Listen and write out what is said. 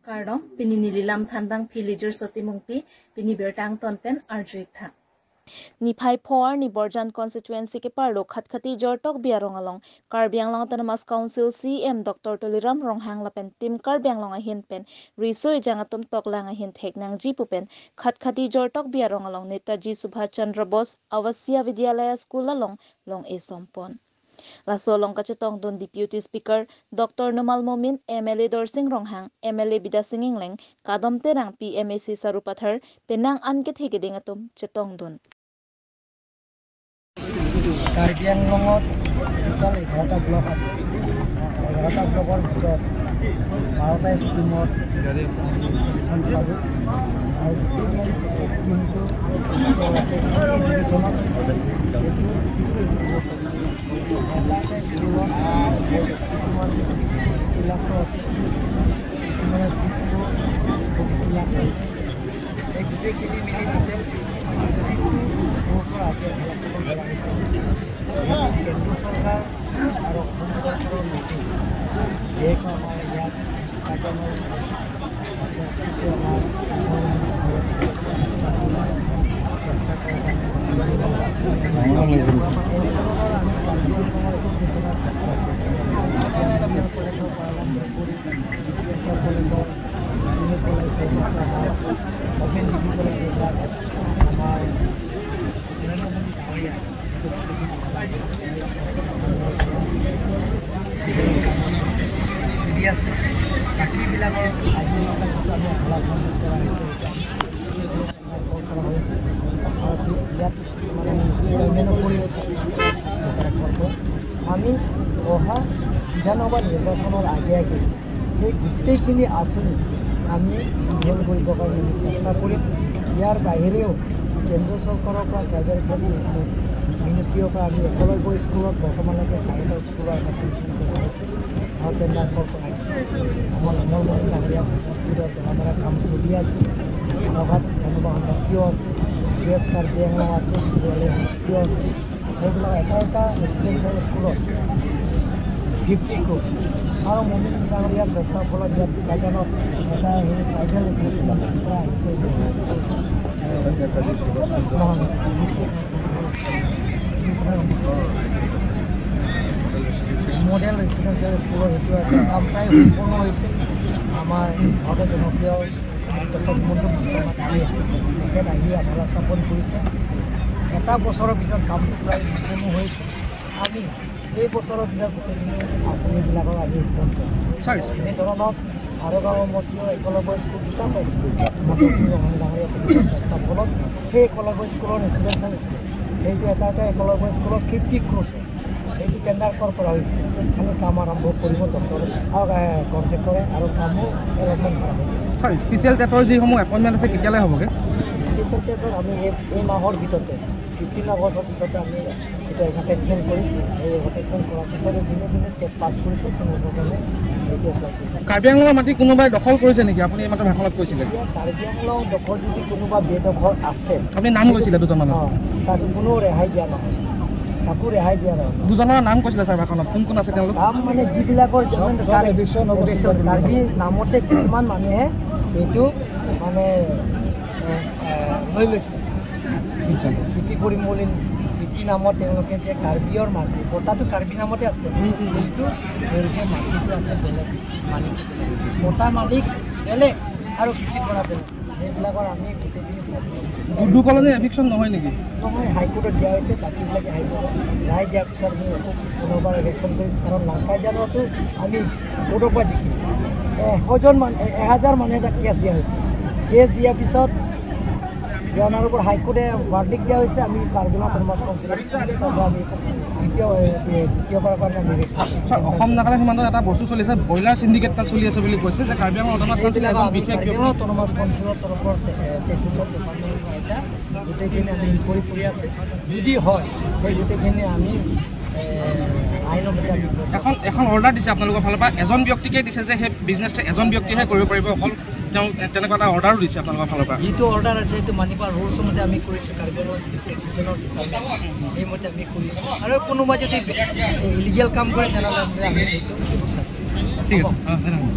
Kardong pini nililam thanbang philijur sotimungpi pini bertang tonpen arjuik tha. Ni phai phor ni Borjan constituency ke parlo khatkhati jortok biarong along Karbi Anglong Autonomous Council CM Dr. Tuliram Ronghang lapen tim Karbi Anglong ahin pen risoi jangatum toklang ahin theknang jipu pen khatkhati jortok biarong along Netaji Subhash Chandra Bose Awasiya Vidyalaya School along long e sompon. Laso long kachetong dun Deputy Speaker Dr. Numal Momin, MLA Dorsing Ronghang, MLA Bida Singing Kadom Terang PMAC Sarupathar Penang anke theke atum chetong dun. Karbi আংলঙত total 11টা block আছে। 11টা ব্লকৰ ভিতৰত 12টা স্কিমত sanction পালোঁ আৰু গোটেইখিনি স্কিমটো আছে ডিভিজনত, সেইটো 62 এটা এটা স্কিমত কিছুমান 62 লাখো আছে, কিছুমানৰ 6 লাখ আছে। এই গোটেইখিনি মিলি টোটেল 62 ক্ৰ'ৰৰ আজি আলোচনা কৰা হৈছে। কেন্দ্ৰ চৰকাৰ আৰু অসম চৰকাৰৰ মিলি বিশেষকৈ আমাৰ ইয়াত আমাৰ চেষ্টা কৰাৰ এনেধৰণৰ আমি কাৰ্বি আংলঙৰ কিছুমান কলেজৰ পৰা আৰম্ভ কৰি কলেজৰ কলেজ এইবিলাক আমাৰ অপেন ডিগ্ৰী কলেজ এইবিলাক আমাৰ ডাঙৰীয়া চলি আছে। বাকীবিলাকৰ আমি কৰা হৈছে, কৰা হৈছে আৰু ইয়াত কিছুমান আমি পে'মেণ্টো কৰি আমি অহা বিধানসভা নিৰ্বাচনৰ আগে আগে সেই গোটেইখিনি আঁচনি আমি গ্ৰহণ কৰিবৰ কাৰণে আমি চেষ্টা কৰিম। ইয়াৰ বাহিৰেও কেন্দ্ৰ চৰকাৰৰ পৰা ট্ৰাইবেল এফেয়াৰ্ছ মিনিষ্ট্ৰীৰ পৰা আমি একলব্য স্কুলত বৰ্তমানলৈকে 4টা স্কুলৰ আমাৰ চেংচন কৰা হৈছে আৰু টেণ্ডাৰ কল কৰা হৈছে। আমাৰ নমলমণি ডাঙৰীয়া সমষ্টিৰ দলামৰা কাম চলি আছে, ৰঘাট বিধানসভা সমষ্টিও আছে, ৱেষ্ট কাৰ্বি আংলং আছে, দেৱালী সমষ্টিও আছে। সেইবিলাক এটা এটা ৰেচিডেঞ্চিয়েল স্কুলত 50 ক্ৰ'ৰ আৰু মমিন ডাঙৰীয়াৰ চেষ্টাৰ ফলত ইয়াত বোকাজানত এটা সেই ট্ৰাইবেল পৰা আহিছে মডেল ৰেচিডেঞ্চিয়েল স্কুলৰ সেইটো এটা কাম প্ৰায় সম্পূৰ্ণ হৈছে। আমাৰ ভাৰতৰ জনপ্ৰিয় ডক্টৰ হিমন্ত বিশ্ব শৰ্মা ডাঙৰীয়া তেখেত আহি আধাৰ স্থাপন কৰিছে। এটা বছৰৰ ভিতৰত কামটো প্ৰায় সম্পূৰ্ণ হৈছে। আমি এই বছৰৰ ভিতৰত গোটেইখিনি আঁচনিবিলাকৰ আমি উদ্বোধন কৰিম। এনেধৰণৰ আৰগাঁও সমষ্টিৰ একলব্য স্কুল দুটা পাইছে ডাঙৰীয়া চেষ্টাৰ ফলত। সেই একলব্য স্কুলৰ ৰেচিডেঞ্চিয়েল স্কুল সেইটো এটা এটা একলব্য স্কুলত 50 ক্ৰ'ৰ সেইটো টেণ্ডাৰ কল কৰা হৈছে। খালি কাম আৰম্ভ কৰিব ডক্টৰ আৰু কণ্ট্ৰেক্টৰে আৰু কামো এলটমেণ্ট কৰা হৈছে। ছাৰ, স্পেচিয়েল টেটৰ যিসমূহ এপইণ্টমেণ্ট আছে কেতিয়ালৈ হ'বগৈ? স্পেচিয়েল টেটৰ আমি এই মাহৰ ভিতৰতে 15 আগষ্টৰ পিছতে আমি এইটো এডভাৰটাইজমেণ্ট কৰিম। এই এডভাৰটাইজমেণ্ট কৰাৰ পিছতে যোনে যোনে টেট পাছ কৰিছে তেওঁলোকৰ কাৰণে এইটো এপ্লাই কৰিম। কাৰ্বি আংলঙৰ মাটি কোনোবাই দখল কৰিছে নেকি? আপুনি এইমাত্ৰ ভাষণত কৈছিলে। এতিয়া কাৰ্বি আংলং দখল যদি কোনোবা বেদখল আছে, আপুনি নাম কৈছিলে দুজনমানৰ, তাত কোনো ৰেহাই দিয়া নহয়, কাকো ৰেহাই দিয়া নহয়। দুজনৰ নাম কৈছিলে ছাৰ ভাষণত, কোন কোন আছে তেওঁলোক? নাম মানে যিবিলাকৰ কাৰ্বি নামতে কিছুমান মানুহে এইটো মানে লৈ লৈছে, খেতি কৰিম বুলি খেতি নামত তেওঁলোকে যে কাৰ্বিৰ মাটি পটাটো কাৰ্বি নামতে আছে, কিন্তু তেওঁলোকে মাটিটো আছে বেলেগ, মালিকটো বেলেগ, পটা মালিক বেলেগ আৰু খেতি কৰা বেলেগ। সেইবিলাকৰ আমি গোটেইখিনি চাই দুদু কলনি এভিকশ্যন নহয় নেকি? নহয়, হাইকোৰ্টত দিয়া হৈছে। বাকীবিলাকে হাইকোৰ্টত ৰায় দিয়াৰ পিছত আমি আকৌ পুনৰবাৰ এভিকশ্যন কৰিম। কাৰণ লাংকাইজানতো আমি কোৰ্টৰ পৰা জিকিম। 100জন মানুহ 1000 মানুহে এটা কেছ দিয়া হৈছে। কেছ দিয়াৰ পিছত দিয়াৰ ওপৰত হাইকোৰ্টে ভাৰ্ডিক দিয়া হৈছে। আমি কাৰ্বি আংলং অট'নমাছ কাউন্সিলত তাৰপিছত আমি দ্বিতীয়বাৰৰ কাৰণে আমি অসম নাগালেণ্ড সীমান্তত এটা বস্তু চলিছে, ব্ৰইলাৰ চিণ্ডিকেট এটা চলি আছে বুলি কৈছে যে কাৰ্বি আংলং অট'নমাছ কাউন্সিল এজন বিশেষ কাৰ্বি আংলং অট'নমাছ কাউন্সিলৰ তৰফৰ টেক্সেশ্যন ডিপাৰ্টমেণ্টৰ পৰা এতিয়া গোটেইখিনি আমি ইনকুৱাৰী কৰি আছে। যদি হয় সেই গোটেইখিনি আমি আইনৰ মতে আমি এখন অৰ্ডাৰ দিছে আপোনালোকৰ ফালৰ পৰা, এজন ব্যক্তিকে দিছে যে সেই বিজনেছটো এজন ব্যক্তিহে কৰিব পাৰিব অকল, তেওঁ তেনেকুৱা এটা অৰ্ডাৰো দিছে আপোনালোকৰ ফালৰ পৰা। যিটো অৰ্ডাৰ আছে সেইটো মানিব ৰুলছৰ মতে আমি কৰিছোঁ। কাৰ্বি আংলঙৰ যিটো টেক্সেশ্যনৰ ডিপাৰ্টমেণ্ট সেইমতে আমি কৰিছোঁ। আৰু কোনোবা যদি ইলিগেল কাম কৰে তেনেহ'লে আমি সেইটো ব্যৱস্থা কৰিম। ঠিক আছে, ধন্যবাদ।